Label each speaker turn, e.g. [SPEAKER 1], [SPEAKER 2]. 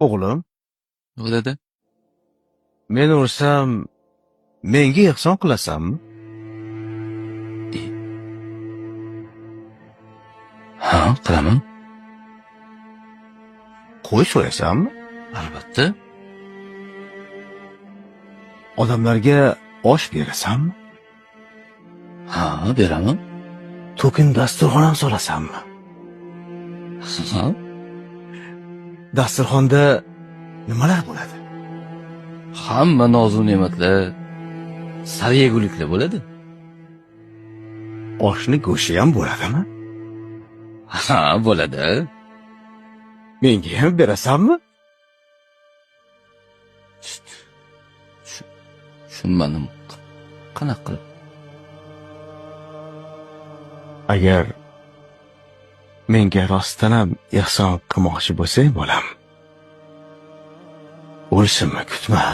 [SPEAKER 1] O'g'lim,
[SPEAKER 2] Dada.
[SPEAKER 1] Men o'lsam, menga ehson qilasanmi?
[SPEAKER 2] Ha, qilaman.
[SPEAKER 1] Qo'y so'yasanmi?
[SPEAKER 2] Albatta.
[SPEAKER 1] Odamlarga osh berasanmi?
[SPEAKER 2] Ha, beraman.
[SPEAKER 1] To'kin dasturxon ham solasanmi?
[SPEAKER 2] Ha.
[SPEAKER 1] Dasturxonda nimalar bo'ladi?
[SPEAKER 2] Hamma nozu ne'matlar, saryeguliklar bo'ladi.
[SPEAKER 1] Oshni go'shti ham bo'ladimi?
[SPEAKER 2] Ha, bo'ladi.
[SPEAKER 1] Menga ham berasanmi?
[SPEAKER 2] Tushunmadim. Qanaqa qilib?
[SPEAKER 1] Agar menga rostdan ham ehson qilmoqchi bo'lsang, bolam, o'lishimni kutma.